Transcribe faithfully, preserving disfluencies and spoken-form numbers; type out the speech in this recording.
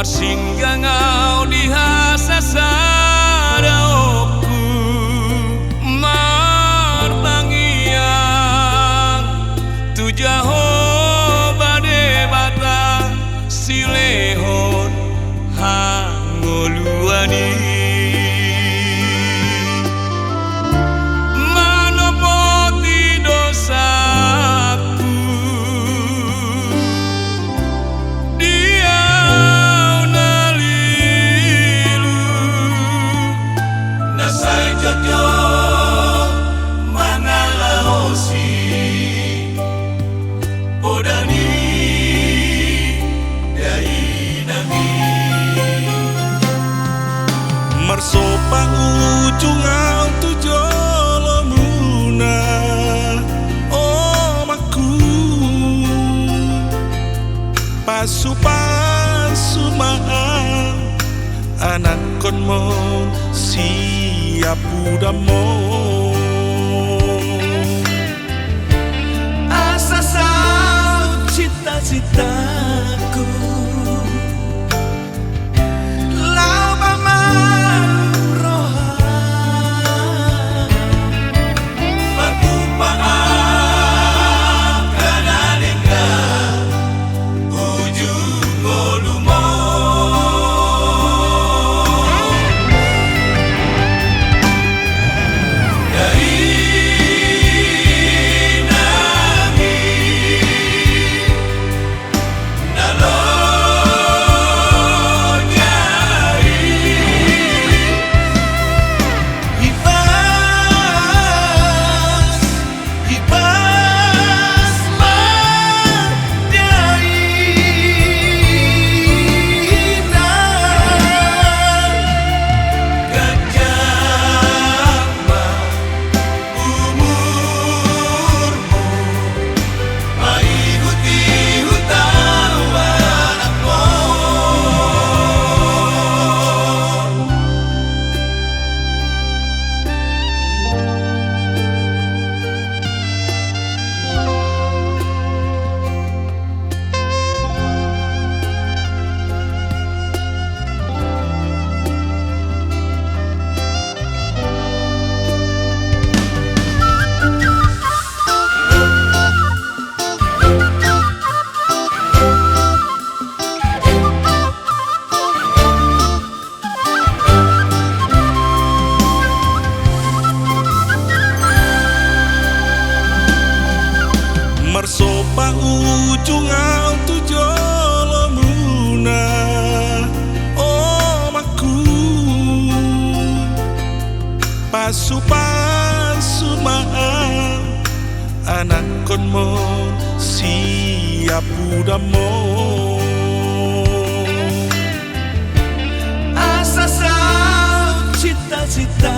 Marsinggang au di hasasadaonku, martangiang tu Jahowa Debata silehon hangoluan i. Manopoti dosaku di au na lilu, na sai jotjot mangalaosi poda ni dainang i. Marsomba ujung au tu jolomuna, omakku. Pasupasu ma au, anakkonmu siapudammu. Asa saut cita-citaku, laho pamalum roha, patupa angka na denggan ujung ngolumon. Marsomba ujung au tu jolomuna, omakku. Pasupasu ma au, anakkonmu siapudammu. Asa saut cita-cita